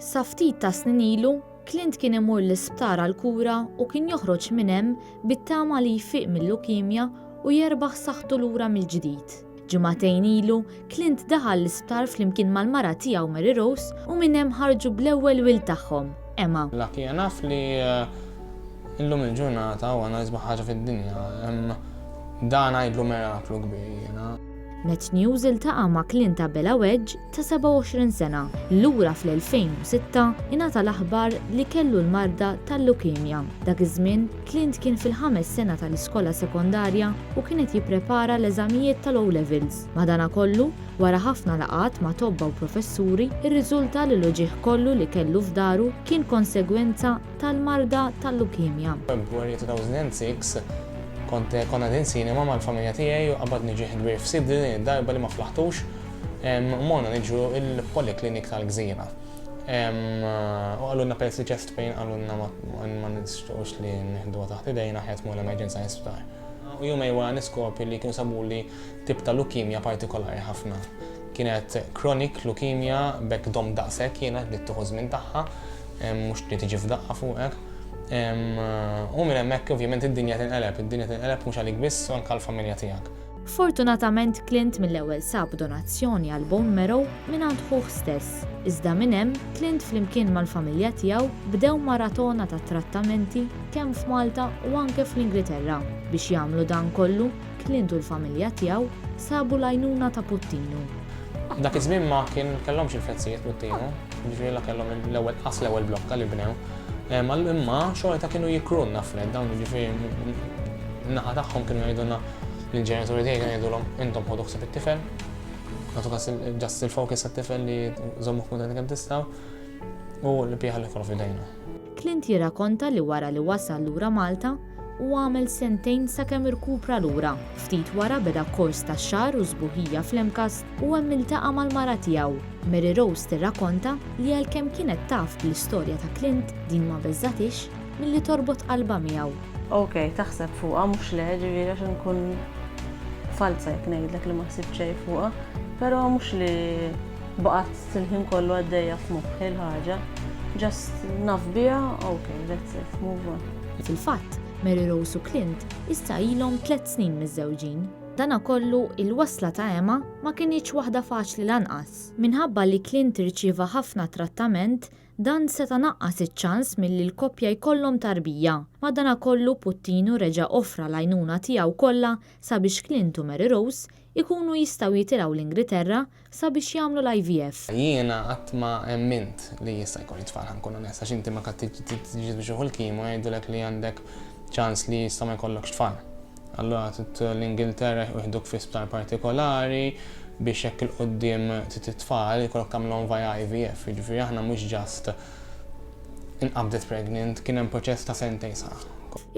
Sa ftit ta' snin ilu, Clint kien imur l-isptar għall-kura u kien joħroġ minn hemm bit-tama li jfiq mil-lukimja u jerbaħ saħħtu lura mill-ġdid. Ġimagħtejn ilu, Clint daħal l-isptar flimkien mal-mara tiegħu Mary Rose u minn hemm ħarġu bl-ewwel wild tagħhom, Emma. Lucky enough li illum il-ġurnata huwa l-isbaħ ħaġa fid-dinja. Dan għidlu miraklu kbir jiena. Net News iltaqa' ma' Clint Abela Wedge ta' 27 sena. Lura fl-2006 ingħata l-aħbar li kellu l-marda tal-lukemja. Dak iż-żmien, Clint kien fil-ħames sena tal-iskola sekondarja u kien qed jipprepara l-eżamijiet tal-O Levels. Madanakollu, wara ħafna laqgħat ma' tobba u professuri, irriżulta li l-uġigħ kollu li kellu f'daru kien konsegwenza tal-marda tal-lukemja. February 2006 kont konna qegħdin cinema mal-familja tiegħi u qabadni ġieħ kbir f'sidri din id-darba li ma flaħtux u morna niġru il-polyclinic tal-Gżira. U qalulna peress li chest pain, qalulna ma nixtiequx li nieħduha taħt idejna, aħjar tmur l-emerġenza l-isptar. U jumejn wara niskopri li kienu sabuli tip ta' lukemja partikolari ħafna. Kienet chronic leukemia, b'hekk dom daqshekk kienet li tieħu żmien tagħha, mhux li tiġi f'daqqa fuqek. U minn hemmhekk ovvjament id-dinja tinqeleb, id-dinja tinqeleb mhux għalik biss u anke għall-familja tiegħek. Fortunatament Clint mill-ewwel sab donazzjoni għal bone marrow mingħand ħuh stess. Iżda minn hemm, Clint flimkien mal-familja tiegħu bdew maratona ta' trattamenti kemm f'Malta u anke fl-Ingilterra. Biex jagħmlu dan kollu, Clint u l-familja tiegħu sabu l-għajnuna ta' Puttinu. Dak iż-żmien ma kien kellhomx il-prezzijiet Puttinu, jiġifieri la kellhom l-ewwel qas l-ewwel blokka li bnew. Imma xorta kienu jikrulna fred dawn, jiġifieri n-naħa tagħhom kienu jgħidulna, lill-ġenituri tiegħi kienu jgħidulhom, "Intom ħodu ħsieb it-tifel, nagħtu każ just il-focus għat-tifel li żommuh kuntent kemm tistgħu u l-bqija ħalli kollu f'idejna." Clint jirrakonta li wara li wasal lura Malta, u għamel sentejn sakemm irkupra lura. Ftit wara beda kors ta' xagħar u sbuħija fl-MCAST u hemm iltaqa' mal-mara tiegħu. Mary Rose tirrakonta li għalkemm kienet taf bl-istorja ta' Clint, din ma beżgħatix milli torbot qalbha miegħu. Ok, taħseb fuqha, mhux le, ġifieri għax inkun falza jekk ngħidlek li ma ħsibt xejn fuqha, però mhux li baqgħet il-ħin kollu għaddejja f'moħħi l-ħaġa. Just naf biha, ok, that's it, move on. Fil-fatt, Mary Rose u Clint issa ilhom 3 snin miżżewġin. Dana kollu, il-wasla ta' Emma ma kinitx waħda faċli lanqas. Minħabba li Clint irċieva ħafna trattament, dan seta' naqqas iċ-ċans milli l-koppja jkollhom tarbija. Madana kollu, Puttinu reġa' offra l-għajnuna tiegħu kollha sabiex Clint u Mary Rose ikunu jistgħu jitilgħu l-Ingilterra sabiex jagħmlu l-IVF. Jiena qatt ma emmint li jista' jkolli tfal, ħa nkun onest, għax inti ma kad tiġi biex tieħu l-chemo jgħidulek li għandek ċans li jista' ma jkollokx tfal. Allura trid l-Ingilterra jieħduk fi sptar partikolari biex jekk 'il quddiem trid it-tfal jkollok tagħmilhom via IVF, jiġifieri aħna mhux just inqabdet pregnant, kien hemm proċess ta' sentejn sħaħ.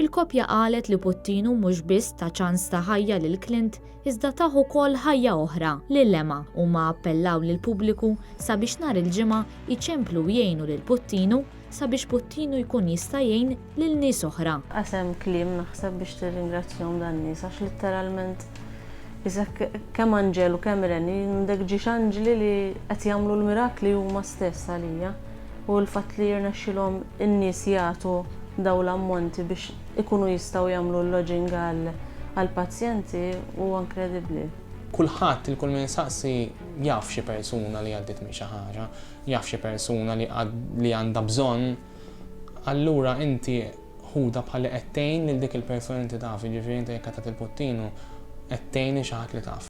Il-koppja qalet li Puttinu mhux biss ta ċans ta' ħajja lil Clint, iżda tah ukoll ħajja oħra lil Emma. Huma appellaw lill-pubbliku sabiex nhar il-Ġimgħa iċemplu u jgħinu lil Puttinu sabiex Puttinu jkun jista' jgħin lil nies oħra. Qas hemm kliem naħseb biex tirringrazzjahom dan-nies għax litteralment isek kemm anġel u kemm reni, għandek ġiex anġli li qed jagħmlu l-mirakli huma stess għalija. U l-fatt li jirnexxilhom in-nies jagħtu daw l-ammonti biex ikunu jistgħu jagħmlu l-lodging għall-pazjenti huwa inkredibbli. Kulħadd, il kull min saqsi, jaf xi persuna li għaddiet minn xi ħaġa, jaf xi persuna li għandha bżonn, allura inti ħudha bħalli qed tgħin lil dik il-persuna inti taf, jiġifieri inti jekk qed tagħti l-Puttinu qed tgħin xi ħadd li taf.